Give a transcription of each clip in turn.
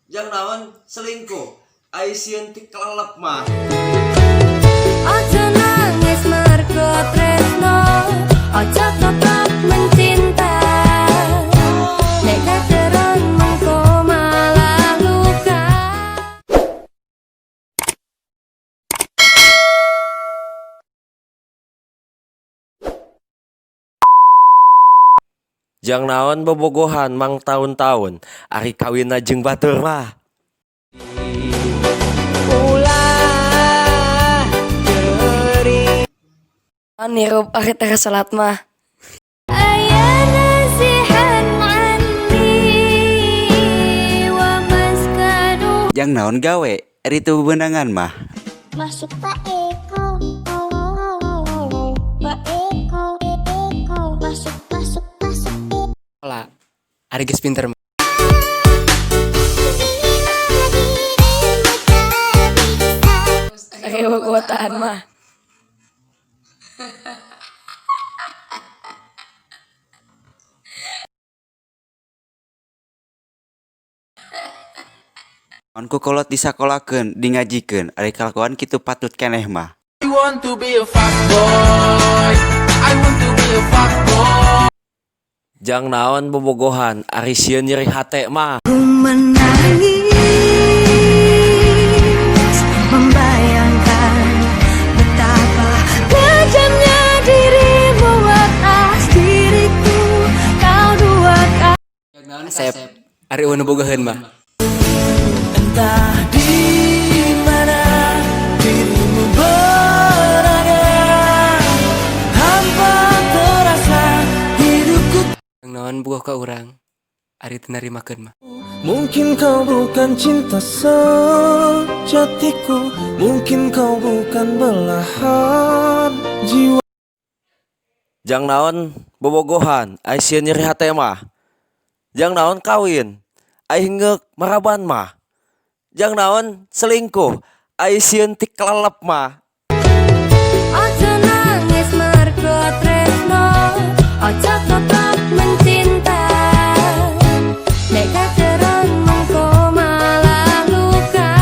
Jang naon selingkuh, ai sieun ti kelelep mah. Aja nangis mergo tresno, aja tetep mencinta. Nek kakeran mengko malah luka. Jang naon bobogohan mangtaun-taun, ari kawinna jeung batur mah. Ulah geuring. Nirup ari tara salat mah. أيا نازحا عني ومسكنه Jang naon gawe, ari teu bebenangan mah. Masuk Pak Eko, Pak Eko, Eko, masuk, masuk, masuk. Sakola ari geus pinter mah. Ari kuotaan mah. Naon ku kolot disakolakeun, dingajikeun, ari kalakuan kitu patut keneh mah. I want to be a fuckboy. I want to be a fuckboy. Jang naon bobogohan, ari sieun nyeri hate mah. Ku menangis membayangkan betapa kejamnya dirimu atas diriku, kau duakan. Asep ari euweuh nu bogoheun mah. Entah di mana dirimu berada, hampa terasa hidupku. Jang naon bogoh ka urang ari teu narimakeun mah. Mungkin kau bukan cinta sejatiku, mungkin kau bukan belahan jiwa. Jang naon bobogohan, ai sieun nyeri hate mah. Jang naon kawin, ai ngeuk maraban mah. Jang naon selingkuh, ai sieun ti kelelep mah. Aja nangis mergo tresno, aja tetep mencinta. Nek kakeran mengko malah luka.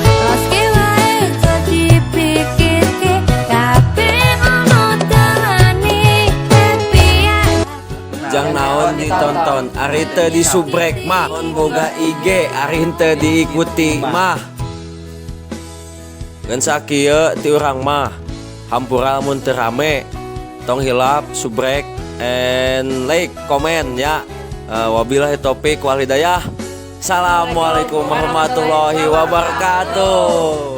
Loske wae aja dipikirke, kabeh ono dalane happy. Jang naon ditonton, ari teu disubrek mah. Naon boga IG, ari henteu diikuti mah. Ngan sakieu ti urang mah. Hampura mun teu rame. Tong hilap subrek and like, komen ya. Wabillahi taufik wal hidayah. Assalamualaikum warahmatullahi wabarakatuh.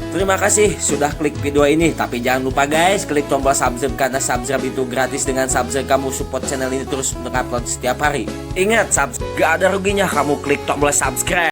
Terima kasih sudah klik video ini. Tapi jangan lupa guys, klik tombol subscribe karena subscribe itu gratis. Dengan subscribe kamu support channel ini terus untuk upload setiap hari. Ingat, subscribe gak ada ruginya kamu klik tombol subscribe.